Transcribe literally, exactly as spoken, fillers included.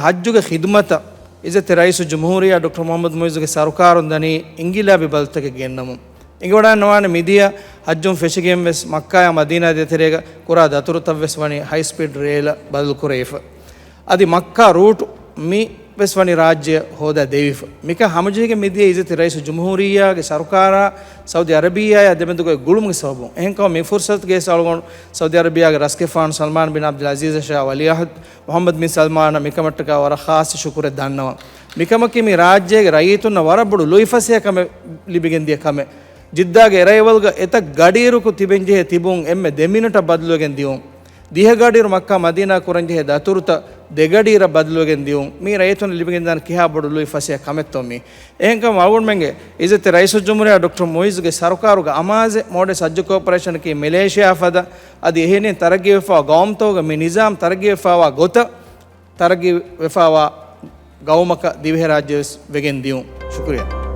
ޙައްޖުގެ ޚިދުމަތަށް ޢިއްޒަތްތެރި ރައީސުލްޖުމްހޫރިއްޔާ ޑޮކްޓަރ މުޙައްމަދު މުޢިއްޒުގެ ސަރުކާރުން ދަނީ އިންގިލާބީ ބަދަލުތަކެއް ގެންނަމުން. އެނގިވަޑައިގަންނަވާނެ މިދިޔަ ޙައްޖުން ފެށިގެން ވެސް މައްކާއާ މަދީނާ ދޭތެރޭގަ ކުރާ ދަތުރުތައް ވެސް ވަނީ ހައި ސްޕީޑް ރޭލަށް ބަދަލު ކުރެވިފަ. އަދި މައްކާ ރޫޓު މި ވެސް ވަނީ ރާއްޖެ ހޯދާ ދެވިފަ. މިކަން ހަމަޖެހިގެން މިދިޔަ ޢިއްޒަތްތެރި ރައީސުލްޖުމްހޫރިއްޔާގެ ސަރުކާރާ ސައުދީ ޢަރަބިއްޔާއާ ދެމެދުގައި ގުޅުމުގެ ސަބަބުން. އެހެންކަމުން މި ފުރުޞަތުގެ އަޅުގަނޑު ސައުދީ ޢަރަބިއްޔާގެ ރަސްގެފާނު ސަލްމާން ބިން ޢަބްދުލް ޢަޒީޒަށާ ވަލީޢަހުދު މުޙައްމަދު ބިން ސަލްމާނަށް މިކަމަށްޓަކާ ވަރަށް ޚާއްޞަ ޝުކުރެއް ދަންނަވަން. މިކަމަކީ މި ރާއްޖޭގެ ރައްޔިތުންނަށް ވަރަށް ބޮޑު ލުއިފަސޭހަކަމެއް ލިބިގެންދިޔަ ކަމެއް. ޖިއްދާގެ އެރައިވަލްގަ އެތައް ގަޑިއިރަކު ތިބެންޖެހޭ ތިބުން އެންމެ ދެ މިނެޓަށް ބަދަލުވެގެން ދިޔުން. ދިހަ ގަޑިއިރު މައްކާ މަދީނާ ކުރަންޖެހޭ ދަތުރުތައް ދެ ގަޑިއިރަށް ބަދަލުވެގެން ދިޔުން. މީ ރައްޔިތުންނަށް ލިބިގެންދާނެ ކިހާ ބޮޑު ލުއިފަސޭހަ ކަމެއްތޯ މީ. އެހެންކަމުން އަޅުގަނޑުމެންގެ ޢިއްޒަތްތެރި ރައީސުލްޖުމްހޫރިއްޔާ ޑޮކްޓަރ މުޢިއްޒުގެ ސަރުކާރުގެ އަމާޒެއް މޯޑެލް ޙައްޖު ކޯޕަރޭޝަނަކީ މެލޭޝިޔާ ފަދަ އަދި އެހެނިހެން ތަރައްގީވެފައިވާ ގައުމުތަކުގަ މި ނިޒާމް ތަރައްގީވެފައިވާ ގޮތަށް ތަރައްގީވެފައިވާ ގައުމަކަށް ދިވެހިރާއްޖެ ވެސް ވެގެން ދިޔުން. ޝުކުރިއްޔާ.